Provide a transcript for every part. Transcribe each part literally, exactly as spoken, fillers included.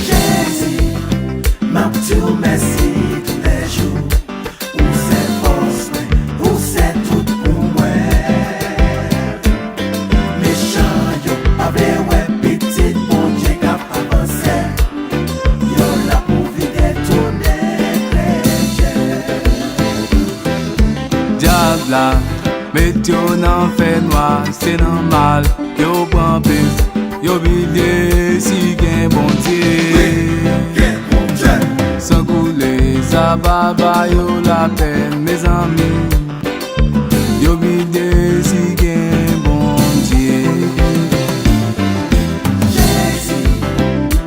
Jezi, m ap di w mèsi toulèjou. Ou se fòs mwen, ou se tout pou mwen. Mechan yo pa vle wè pitit Bondye k ap avanse. Yo la pou vin detounen kretyen. Dyab la met yo nan fènwa, se nòmal. Yo pran pis, yo bliye si gen Bondye. San koule, sa pa ba yo lapè, mezanmi. Yo bliye si gen Bondye. Jezi,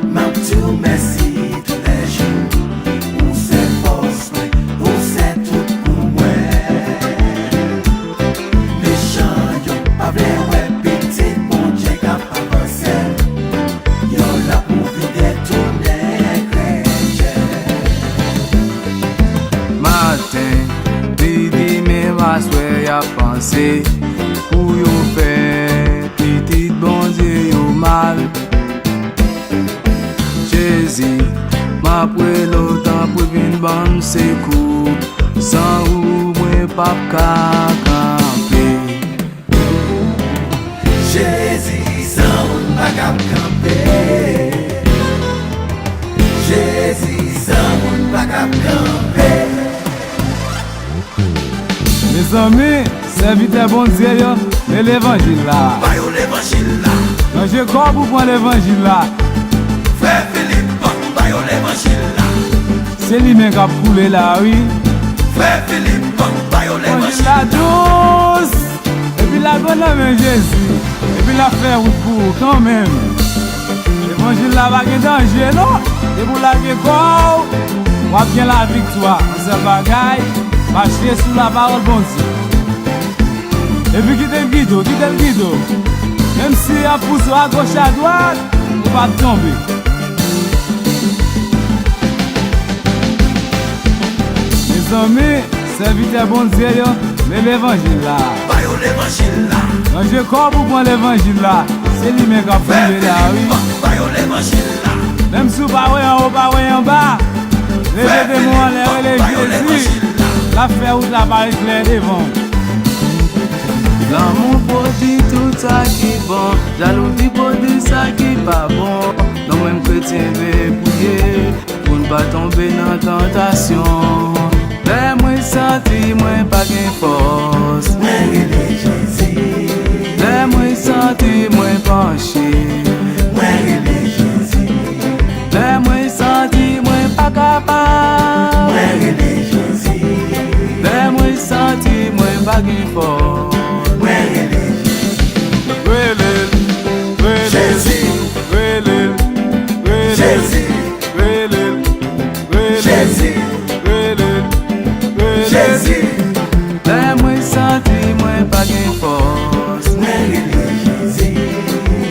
m ap di w mèsi toulèjou. Ou se fòs mwen, ou se tout pou mwen. Mechan yo pa vle wè pitit Bondye k ap avanse. Yo la pou vin detounen kretyen. Maten, midi, menm aswè, y ap panse pou yo fè pitit Bondye yo mal. Jezi, m ap rele w, tanpri vin ban m sekou. San ou, mwen p ap ka kanpe. Jezi, san ou, m pa kab kanpe. Jezi, san ou, m pa kab kanpe. Mezanmi, sèvitè Bondye yo, men levanjil la. Ba yo levanjil la. Ranje kò w pou pran levanjil la. Frè Filip, ba yo levanjil la. Se limen k ap koule la, wi. Frè Filip, ba yo levanjil la. Levanjil la dous. Epi l ap nan men Jezi. Epi l ap fè wout pou ou kanmenm. Levanjil la pa gen danje non. Depi w lage kò w, w ap gen laviktwa. Yon sèl bagay, mache sou lapawòl Bondye. Epi kite l gide w, kite l gide w. Menm si y ap pouse w agoch adwat, ou p ap tonbe. Mezanmi, sèvitè Bondye yo, men levanjil la. Ba yo levanjil la. Ranje kò w pou pran levanjil la. Se limen k ap boule la, wi. Ba yo levanjil la. Menm si w pa wè anwo, pa wè anba, leve de men w anlè, rele Jezi. L ap fè wout la parèt klè devan w. Lanmou pwodui tout sa ki bon, jalouzi pwodui sa ki pa bon. Non, mwen kretyen, dwe priye pou n pa tonbe nan tantasyon. Lè mwen santi mwen pa gen fòs, mwen rele Jezi. Lè mwen santi mwen panche, mwen rele Jezi. Lè mwen santi mwen pa kapab, mwen rele Jezi. Lè mwen santi mwen pa gen fòs, mwen rele Jezi. Rele l, rele l, Jezi. Rele l, rele l, Jezi. Rele l, rele l, Jezi. Rele l, rele l, Jezi. Lè mwen santi mwen pa gen fòs, mwen rele Jezi.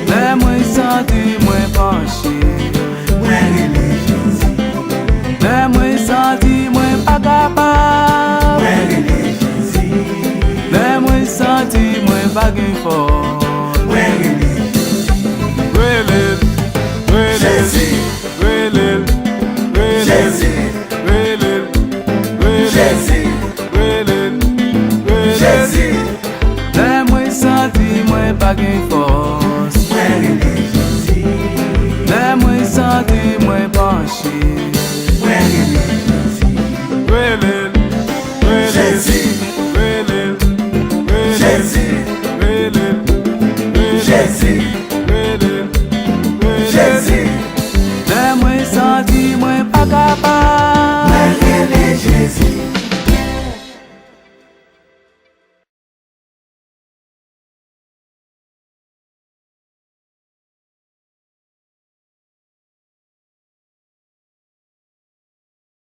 Lè mwen santi mwen panche, mwen rele Jezi. Lè mwen santi mwen pa kapab, mwen rele Jezi. Lè mwen santi mwen pa gen fòs, mwen rele Jezi. Rele l, rele l, Jezi. Rele l, rele l, Jezi. Rele l, rele l, Jezi. Lè mwen santi mwen pa gen fòs, mwen rele Jezi. Lè mwen santi mwen panche, mwen rele Jezi. Rele l, rele l, Jezi. Rele l, rele l, Jezi. Rele l, rele l, Jezi.